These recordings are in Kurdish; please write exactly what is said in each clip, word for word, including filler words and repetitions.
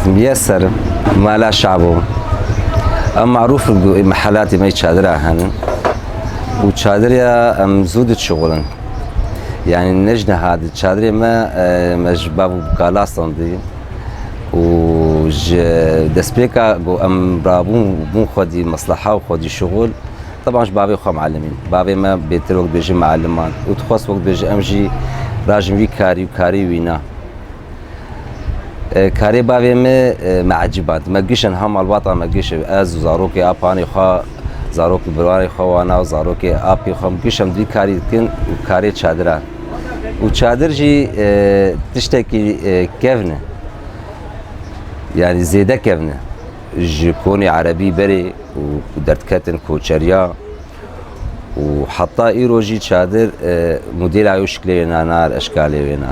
Miyeser, mala şabo. Em marûf in ku mehelatê me çadira henin. Û çadir ya em zû dişixulin. Yani ne ji niha di çadirê me, e, me ji bav û kala standî. Û ji destpêka ku em rabûn bûn xwedî mesleha û xwedî şixul, Teban ji bavê xwe muallim in. Bavê me bêtir wek dibêje muallim an. Û dixwest wek dibêje em jî rajin vî karî û karî wî na. E, karê bavê me, e, me ecîb an. Me giş in ha malbata me giş e. Ez û zarokê apanê xwe, zarokê birwanê xwe wana û zarokê apê xwe em giş em vî karî dikin û karê çadira. Û çadir jî, e, tiştekî, e, kevn e. Yani zêde kevn e. Ji konê erebî berê û ku derdketin koçeriya û heta îro jî çadir, e, modela wê û şiklê wê na, nar eşkalê wê na.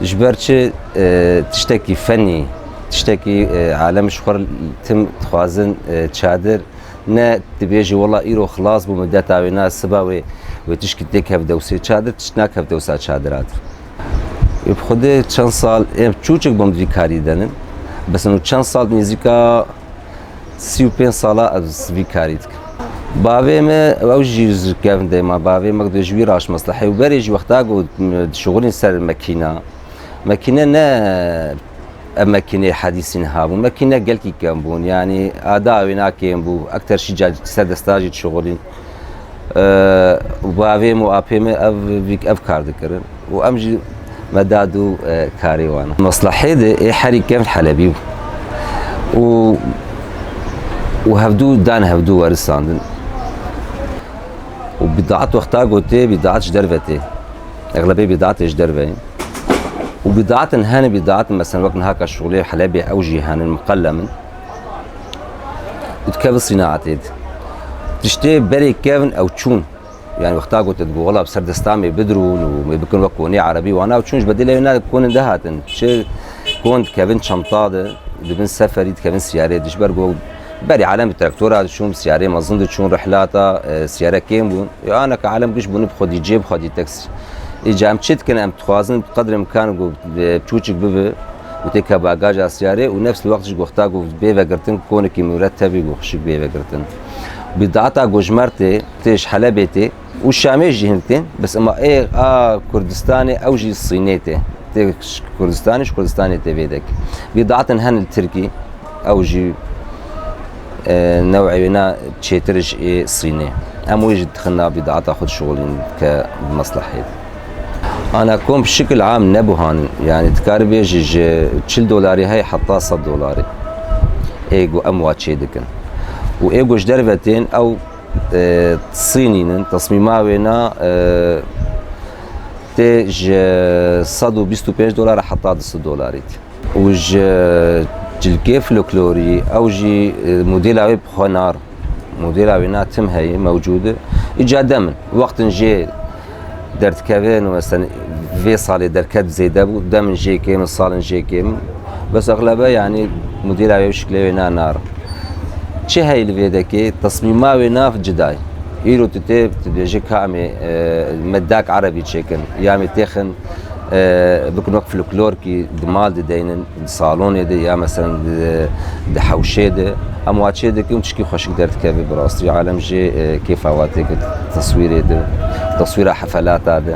Ji ber çi, e, tiştekî fenî, tiştekî, e, alem ji xwe tim dixwazin, e, çadir ne dibêjî wela îro xilas bû, muddeta wê na siba wê, wê tişkî têk hevdewsê. Çadir tişt nakevdewsa çadira dir. Bi xwedê çend sal em çûçik bûm vî karî denin. Bes û çend sal nêzîka sî û pênc sala ez vî karî dikim. Bavê me ew jî ji kevn de ma, bavê me ji wî raş meslehê û berê jî wexta ku dişixulîn ser mekîna. Mekîne ne ev mekîneyê hedîsî niha bûn. Mekîne gelkî kevn bûn. Yanî ada wê na kêm bû. Ekter şî ca ser desta jî dişixulîn. Eee, û bavê me û apê me ev, vîk ev kar dikirin. Û em jî me da dû, e, karê wan. Meslehê de ê herî kevn Helebî bû. Û, û hevdû dan hevdû werisandin. Û bîdaet wexta gotê, bîdaet ji derve tê. Exlebê bîdaetê ji derve ye. Û bîdaetin hene bîdaetin, meselen, wek niha ka şixulê Helebê ew jî henin, miqelem in. Û dikevin sînaetê de. Tiştê berê kevn ew çûn. Yani wexta gote digo, "Wela bi ser desta me bidirûn û me bikin wek konê erebî wana." Û çûn ji bedilê wê ne konin de hatin. Çi kon dikevin çanta de, dibin seferî, dikevin siyarê de. Ji ber ku berê alem bi traktora diçûn, bi siyarê mezin diçûn, rihlata, e, siyare kêm bûn. Ya aneka alem giş bûn bi xwedî cê, bi xwedî teksî. Îca em çi dikin, em dixwazin bi qedrê imkan ku, e, çûçik bibe û têke bagaja siyarê û nefs li wext ji goxta ku bê vegirtin konekî murettebî ku xişik bê vegirtin. Bîdata ku ji Mertê tê, ji Helebê tê û Şamê jî hin tên, bes ema ê a Kurdistanê ew jî Sînê tê. Tê ji Kurdistanê, ji Kurdistanê tê vê dek. Bîdatin hen li Tirkî, ew jî, e, new'ê wêna çêtir ji ê Sînê. Em wê jî dixin nav bîdata xwe dişixulîn ke bi meslehê de. Ana kom bi şikil am nebû hanin. Yani dikare bêjî ji çil dolarî hey heta sed dolarî. Ê ku em wa çê dikin. Û ê ku ji derve tên ew, e, Sînînin, tesmîma wêna, e, tê ji sed û bîst û pênc dolara heta du sed dolarî tê. Û ji cilkê folklorî, ew jî, e, modela wê bi xwe nar. Modela wê na tim heye, mewcûd e. Îca dem in. Wextin jê derdikevin, mesela vê salê derket zêde bû, dem in jê kêm in, sal in jê kêm in. Bes exlebe, yani, modela wê û şiklê wê na nar. Çi heye li vê dekê? Tesmîma wê nav cida ye. Îro tu tê, tu dibêje ka em ê, e, me dak erebî çêkin. Ya em ê têxin, e, bikin wek folklorkî di mal dideynin. Di salonê de ya meselen di, di hewşê de em wa çê dikin, tişkî xweşik derdikeve bi rastî. Alem jê, e, kêfa wa têke teswîrê de, teswîra hefelata de.